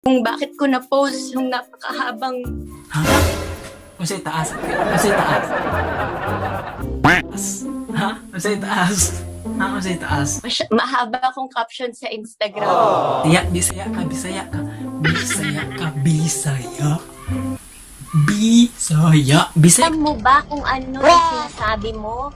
Kung bakit ko na-post yung napakahabang Ha? Unsay taas? Unsay taas? Ha? Unsay taas? Ha? Unsay taas? Mahaba akong caption sa Instagram. Bisaya, Bisaya ka, Bisaya ka. Bisaya ka, Bisaya. Bisaya. Bisaya. Alam mo ba kung ano ang sinasabi mo?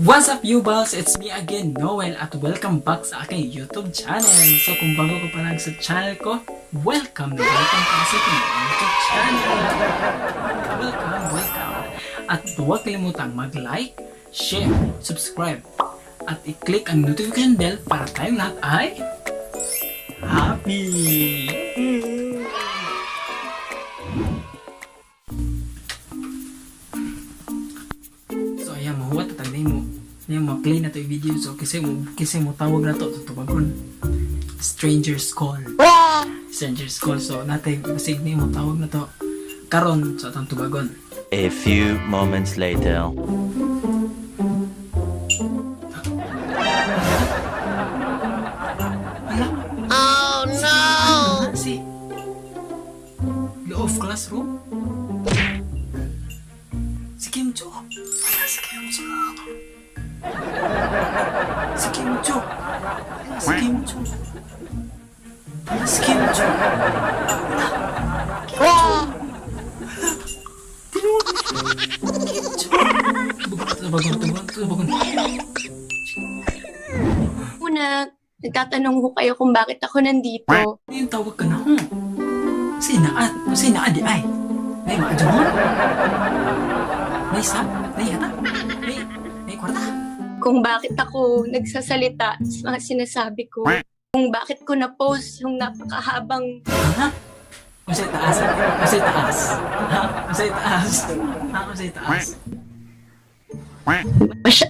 What's up, you balls? It's me again, Noel, at welcome back sa aking YouTube channel. So, kung bago ka pa lang sa channel ko, welcome na welcome ka sa aking YouTube channel. Welcome, welcome. At huwag kalimutang mag-like, share, subscribe, at i-click ang notification bell para tayong lahat ay happy! So ayan, mahuwat at mo. Ayan, ma-play na to yung video. So kasi mo tawag na to, tutubagon. Stranger's call. Stranger's call. So natay, basig na mo tawag na to. Karon sa atong tubagon. A few moments later. Ala! Oh no! Si Law of classroom? Si Kim Cho! Ala, si Kim Cho! Si Kim Cho! Ala, si Kim Cho! Ala, si Kim Cho! Ala, Kim Cho! Ala, tinuod Kim Cho! Tubagon, tubagon, tubagon. Una, nagtatanong ko kayo kung bakit ako nandito. Yung tawag ka na, Sina, sina di ay. Nay maadyo. Nay sa, nay hata. Nay, nay kwarta. Kung bakit ako nagsasalita sa mga sinasabi ko. Kung bakit ko na-post yung napakahabang Ha? Unsay taas? Unsay taas? Ha? Unsay taas? Ha? Unsay taas?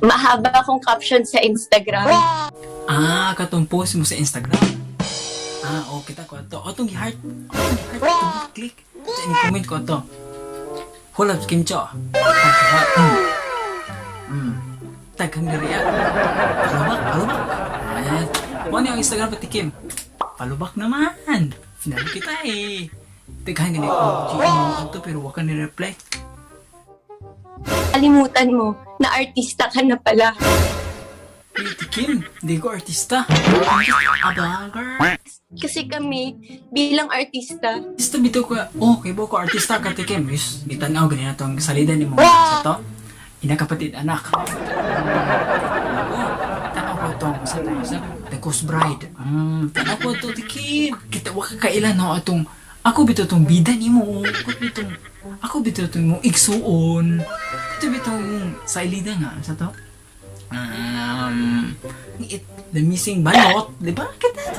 Mahaba akong caption sa Instagram. Ah, katong post mo sa Instagram. Ah, okay ta ko ato. Atong gi-heart, atong gi-heart, atong gi-click. Sa ini comment ko ato. Hold up, Kim Cho. Pagkawa. Taghang diri ah. Palubak, palubak. Ayan. Mo ni ang Instagram pati Kim. Palubak naman. Finalo kita eh. Taghang gani ko. GM mo ato pero wa ka ni reply. Kalimutan mo na artista ka na pala. Hey, Kim, hindi ko artista. I'm just a vlogger. Kasi kami, bilang artista, Artista bitaw ko, oh, kay ko artista ka Kim. Yus, gitanaw gani na tong salida ni mo sa to. Ina kapatid anak. Oh, tanaw ko tong sa tayo sa The Ghost Bride. Tanaw ko to Kim. Kita wa ka kailan no atong ako bitaw tong bida nimo. Ako bitaw tong mo igsuon. Ito bitaw sa ilida nga sa to. It, the missing balot, di ba? Kita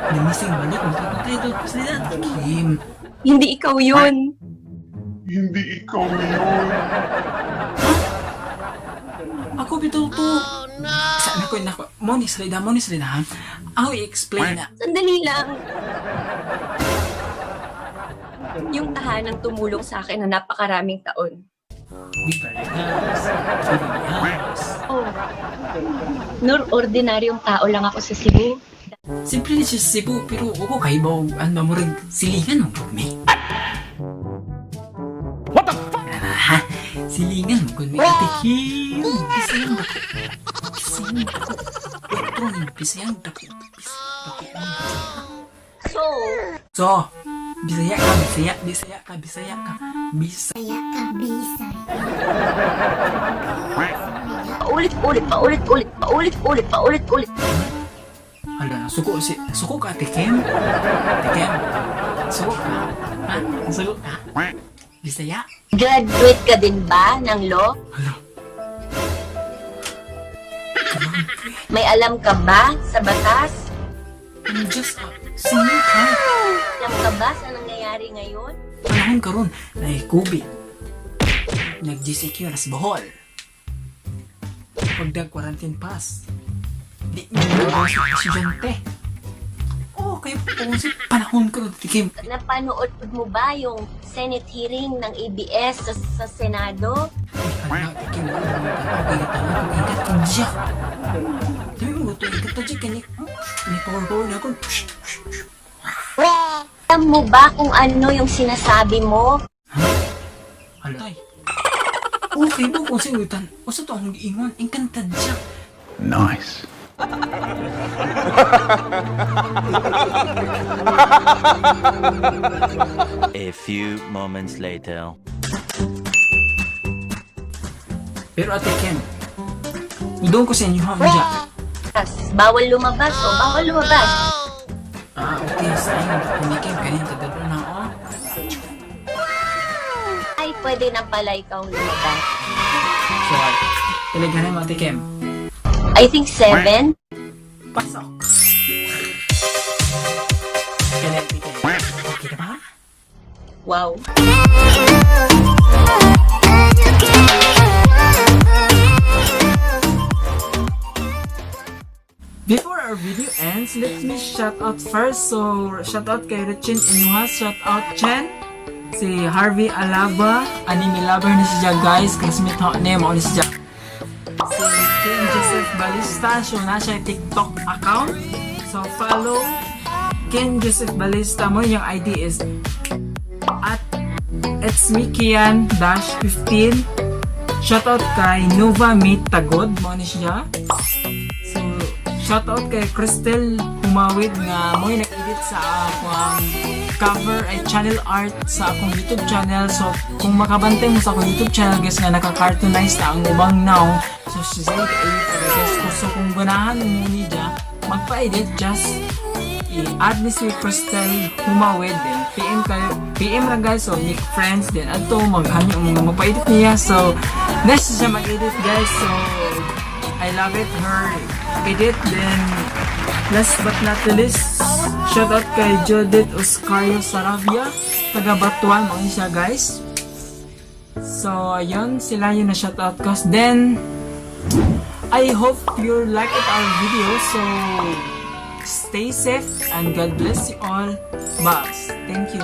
The missing balot, magkakita ito sa Kim. Hindi ikaw yun. Hindi ikaw yun. Ako bitaw to. Oh, no! Sa nako, nako. Mo ni salida, mo ni salida, ha? Ako i-explain na. Sandali lang. Yung tahanang tumulong sa akin na napakaraming taon. Beverly House. Beverly House. Oh. Nor ordinaryong tao lang ako sa Cebu. Simple ni siya sa Cebu, pero ako kahibaw, ano ba, murag silingan mo, gud mi. What the fuck? Ha? Silingan mo, gud mi. Ate Kim, Bisayang dako. Bisayang dako. Otro ni Bisayang dako. Bisayang dako. So, So, Bisaya ka, Bisaya, Bisaya ka, Bisaya ka, Bisaya. Paulit-ulit, paulit-ulit, paulit-ulit, paulit-ulit. Hala, suko si suko ka, Ate Kim. Ate Kim. Suko ka. Ha? Suko ka. Bisaya. Graduate ka din ba ng law? Hala. May alam ka ba sa batas? I'm just a senior ka. Alam ka ba sa nangyayari ngayon? Panahon karon na COVID. Nag-GCQ na sa Bohol. Pagdag quarantine pass. Di mo na sa estudyante. Kung sa panahon ko, Ate Kim. Napanood mo ba yung Senate hearing ng ABS sa Senado? Ay, hala, Ate Kim. Okay, tama. Ingat siya. Sabi mo, ito, ingat ta siya. Kanya, may power-power na ako. Alam mo ba kung ano yung sinasabi mo? Hala. Tay. Okay ba kung sa utan? O sa to akong giingon, engkantada siya. Nice. A few moments later. Pero Ate Kim, doon ko sa inyo ha, siya. Bawal lumabas o bawal lumabas. Ah, okay. Sayang, ni Kim, kanin tadalo na oh. Ay, pwede na pala ikaw lumabas. So, talaga na mo, Ate Kim. I think 7. Pasok! Kailan, Ate Kim? Okay na ba? Wow. Before our video ends, let me shout out first. So, shout out kay Richin Inuha, shout out Chen, si Harvey Alaba, anime lover ni siya guys, classmate ho ni mao ni siya. Si Ken Joseph Balista, so na siya TikTok account. So, follow Ken Joseph Balista mo, yung ID is @itsmekian-15. Shout out kay Nova Meet Tagod, mo ni siya. So, shoutout kay Cristel Humawid nga mo yung nag-edit sa akong cover ay channel art sa akong YouTube channel. So, kung makabantay mo sa akong YouTube channel guys nga naka-cartoonize na ang ubang now. So, siya yung nag-edit talaga guys ko. So, kung ganahan mo niya, magpa-edit, just i-add ni si Cristel Humawid din. PM kayo, PM ra guys, so make friends din. Adto maghanyo mga magpa-edit niya. So, next siya mag-edit guys. So, I love it, her edit. Then, last but not the least, shout out kay Judith Oscario Saravia, taga Batuan, mo siya guys. So, ayun, sila yung na shout out ko. Then, I hope you like it our video. So, stay safe and God bless you all. Bye. Thank you.